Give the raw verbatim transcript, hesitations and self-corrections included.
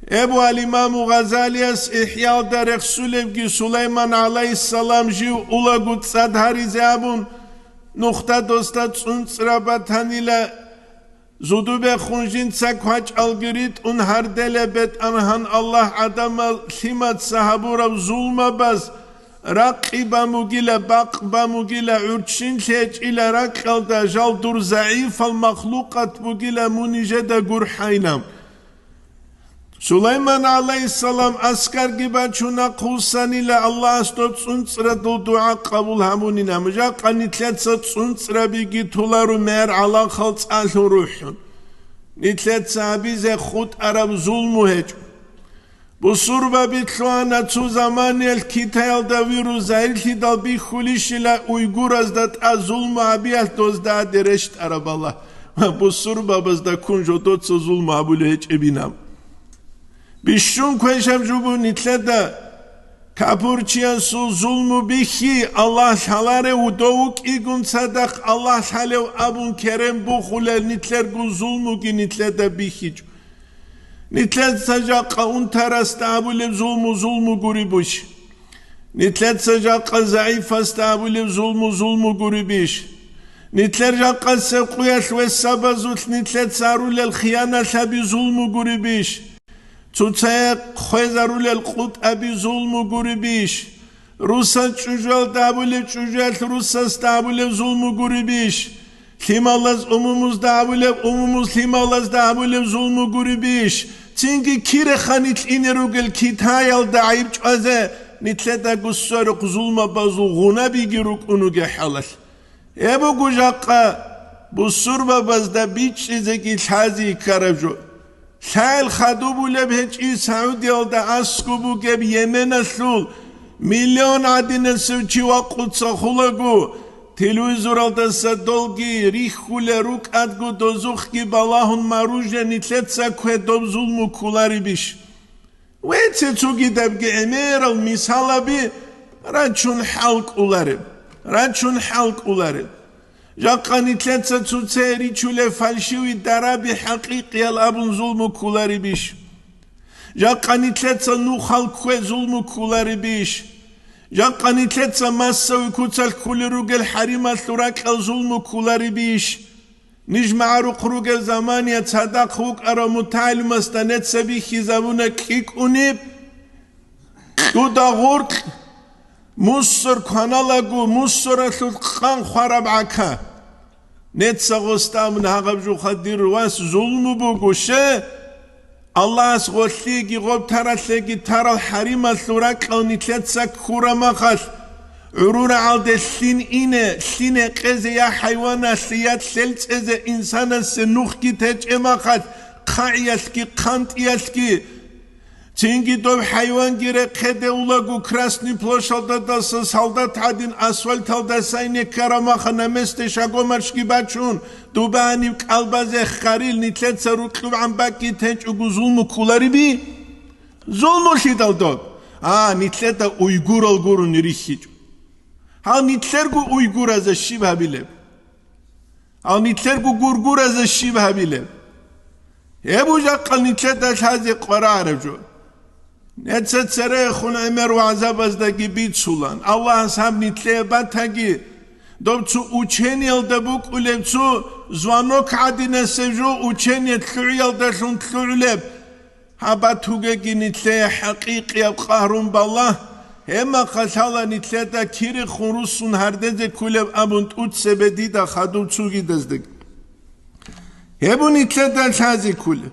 Эбу ал-Имаму Гъазалияс ИхӀялда рехсулебги Сулайман гӀалайгьиссалам жив улаго цӀад гьаризе абун, нухда досда цӀунцӀра батанила, зудубехун жинца квачӀалги ритӀун гьарделеб бетӀергьан Аллагь гӀадамал лъимаца гьабураб зулмабаз ракъи бамугила, бакъ бамугила, гӀурччин лъечӀила ракьалда жал дур загӀипал махлукъат бугила мун нижеда гурхӀайна. Сулайман гӀалайгьиссалам аскарги бачуна хъусанила Аллагьас доб цӀунцӀрадул дугӀа къабул гьабунин, амма жакъа нилъеца цӀунцӀрабиги толару мер гӀалахал цӀалъун рухӀун. Нилъеца гьабизе хутӀараб зулму гьечӀо. Бусурбаби лъугьана цо заманиялъ Китаялда вирус загьирлъидал бихьулищила уйгуразда тӀад зулму гьабиялъ дозда гьаде рещтӀарабала ва бусурбабазда ккун жодоца зулму гьабулев гьечӀебинаб. Бищун квешаб жо буго нилъеда капурчиясул зулму бихьи, Аллагь лъаларев дов вукӀигун цадахъ Аллагь лъалев абун керен бухулел нилъерго зулмуги нилъеда бихьичӀо. Нилъеца жакъа унтарасда абулеб зулму зулму гуребищ? Нилъеца жакъа загӀипасда абулеб зулму зулму гуребищ? Нилъер жакъасеб къуялъ весабазулъ нилъеца арулел хияналъаби зулму гуребищ? Цоцае хвезарулел къутӀаби зулму гуребищ? Русас чӀужуялда абулеб чӀужуялъ русасда абулеб зулму гуребищ? Лъималаз умумузда абулеб, умумуз лъималазда абулеб зулму гуребищ? Цинги киреха нилъ ине ругел Китаялда гӀайиб чӀвазе, нилъедаго сверухъ зулмабазул гъунабиги рукӀунуге хӀалалъ. Гьеб буго жакъа бусурбабазда бичӀчӀизеги лъази ккараб жо. Лъайил хадубулеб гьечӀи Саудиялда аскӀоб бугеб Йеменалъул миллион гӀадинасев чи вакъуца хулаго, телевизоралдаса долги рихьулел рукӀадго дозухъги балагьун маружа нилъеца кве доб зулму кколаребищ? Веце цогидабги гӀемерал мисалаби рачун хӀал кӀолареб, рачун хӀал кӀолареб. Жакъа нилъеца цоцае ричулеб фальшивый дараби хӀакъикъиял абун зулму кколаребищ? Жакъа нилъеца нухал ккве зулму кколаребищ? Жакъа нилъеца массовый куцалъ кколел ругел хӀарималъул ракьал зулму кколаребищ? Ниж магӀарухъ ругел замания цадахъ вукӀарав мутагӀилимасда неца бихьизабуна кӀикӀуниб, кьуда гъоркь, мусор кваналаго, мусоралъул къан хвараб гӀака. Неца гъосда абуна гьагъаб жуха, дир вас, зулму буго, ще? Аллагьас гъолъиеги гъоб таралъеги тарал хӀарималъул ракьал нилъеца ккурамахалъ, гӀурурагӀалде лъин ине, лъин гьекъезе я хӀайваналъе, я лъел цӀезе инсанасе нухги течӀемахалъ, хъагӀиялъги хъантӀиялъги. Цинги доб хӀайванги рехъеде улаго, Красный площадьдаса солдат гӀадин асфальталда сайне ккарамаха на месте шагомаршги бачун, дуба гьаниб кӀалбазе хъарил нилъеца рукьубгӀан бакӀги течӀого зулму кколариби? Зулмулъидал доб? А, нилъеда уйгурал гурони рихьичӀо. Гьал нилъерго уйгуразда щиб гьабилеб? Гьал нилъерго гургуразда щиб гьабилеб? Гьеб жакъа нилъеда лъазе къварараб жо. Неца церехун гӀемер вагӀзабаздаги бицулан, Аллагьас гьаб нилъее батаги, доб цо учениялда букӀулеб цо звонок гӀадинасеб жо, учение лъугӀиялдалъун лъугӀулеб. Гьаб батугеги нилъее хӀакъикъияб къагьрун балагь, гьебмахъа лъала нилъеда кирехун руссун гьардезе кколеб абун тӀуцебе дида хадуб цугидаздаги. Гьеб нилъеда лъазе кколеб.